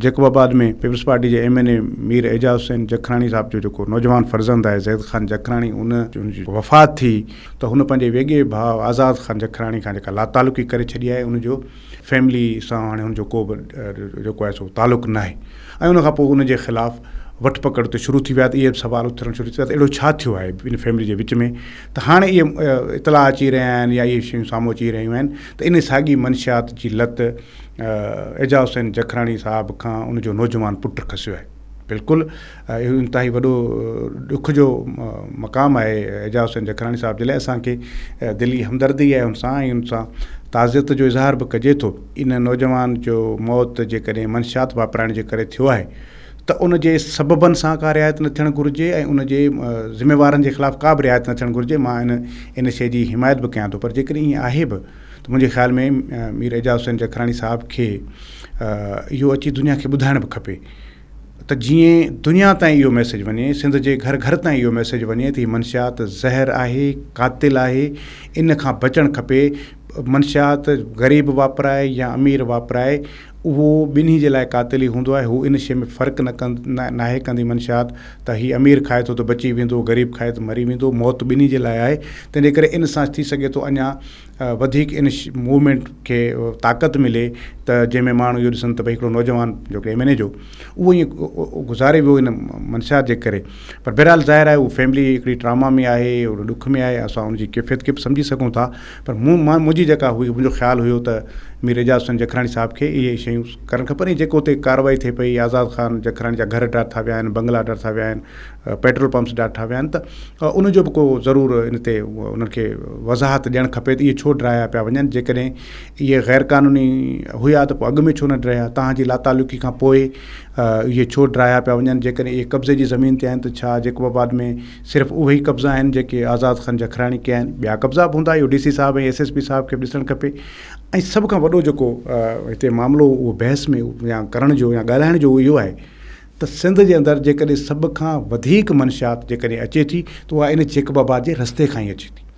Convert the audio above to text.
Jacob آباد ۾ peoples party جي M N A Mir Ejaz Hussain Jakhrani صاحب جو جيڪو نوجوان فرزند آهي زيد خان جکراڻي ان جي وفات ٿي ته هن پنهنجي ويڳي ڀاء آزاد خان جکراڻي کان جيڪا لاتعلقي ڪري ڇڏي آهي ان جو فيملي سان هاڻي هن جو ڪو به جيڪو آهي سو تعلق ناهي ۽ ان کان پوء ان جي خلاف وٺ پڪڙ اتي شروع ٿي ويا ته اهي به سوال اٿڻ شروع ٿي ويا ته اهڙو ڇا ٿيو آهي ان فيملي جي وچ ۾ ته هاڻي اهي اطلاع اچي رهيا آهن يا اهي شيون سامهون اچي رهيون آهن ته ان ساڳي منشيات جي لت اعجاز حسين جکراڻي صاحب کان ان جو نوجوان پٽ کسيو آهي. بلڪل اهو انتهائي وڏو ڏک جو مقام آهي اعجاز حسين جکراڻي صاحب جي لاء اسان کي دلي همدردي آهي ان سان ۽ ان سان تعزيت جو اظهار به ڪجي ٿو. ان نوجوان جو موت جيڪڏهن منشيات واپرائڻ جي ڪري ٿيو آهي ته ان جي سببن سان ڪا رعايت نه ٿيڻ گهرجي ۽ ان جي ذميوارن جي خلاف ڪا به رعايت نه ٿيڻ گهرجي مان ان ان شيء جي حمايت به ڪيان ٿو پر جيڪڏهن ائين آهي به ته منهنجي خيال ۾ مير اعجاز حسين جکراڻي صاحب کي اهو اچي دنيا کي ٻڌائڻ به کپي ته جيئن دنيا تائين اهو ميسيج وڃي سنڌ جي گهر گهر تائين اهو ميسيج وڃي ته هي منشيات زهر آهي قاتل آهي ان کان بچڻ کپي منشيات غريب واپرائي يا امير واپرائي اهو ٻنهي جي لاء قاتل ئي هوندو آهي هو ان شيء ۾ فرق نه ڪند ناهي ڪندي منشيات ته هي امير کائي ٿو ته بچي ويندو غريب کائي ته مري ويندو موت ٻنهي جي لاء آهي تنهن جي ڪري ان سان ٿي سگهي ٿو اڃا وڌيڪ ان موومينٽ کي طاقت ملي ته جنهن ۾ ماڻهو اهو ڏسن ته ڀئي هڪڙو نوجوان جو ايم اين اي جو اهو ائين گذاري ويو ان منشيات جي ڪري پر بهرحال ظاهر آهي اهو فيملي هڪڙي ٽراما ۾ آهي ڏک ۾ آهي اسان ان جي ڪيفيت کي به سمجهي سگهون ٿا پر مون مان منهنجي جيڪا هئي منهنجو خيال هيو ته مير اعجاز حسين جکراڻي صاحب کي اهي شيون ڪرڻ کپن ۽ جيڪو اتي ڪارروائي ٿئي پئي آزاد خان جکراڻي جا گهر ڊاٺا ويا آهن بنگلا ڊاٺا ويا آهن پيٽرول پمپس ڊاٺا ويا آهن ته ان جو به ڪو ضرور ان تي انهن کي وضاحت ڏيڻ کپي ته اهي ڇو ڊاهيا پيا وڃن جيڪڏهن اهي غير قانوني هيا ته پوء اڳ ۾ ڇو نه ڊهيا توهان جي لاتعلقي کان پوء اهي ڇو ڊاهيا پيا وڃن جيڪڏهن اهي قبضي جي زمين تي آهن ته ڇا جيڪب آباد ۾ صرف اهي ئي قبضا آهن جيڪي آزاد خان جکراڻي ڪيا آهن، ٻيا قبضا به هوندا، اهو ڊي سي صاحب ۽ ايس ايس پي صاحب کي به ڏسڻ کپي ۽ سڀ کان وڏو جيڪو هتي معاملو اهو بحث ۾ يا ڪرڻ جو يا ڳالهائڻ جو اهو آهي ته سنڌ جي اندر جيڪڏهن سڀ کان وڌيڪ منشيات جيڪڏهن اچي ٿي ته اها ان جيڪب آباد جي رستي کان ئي اچي ٿي.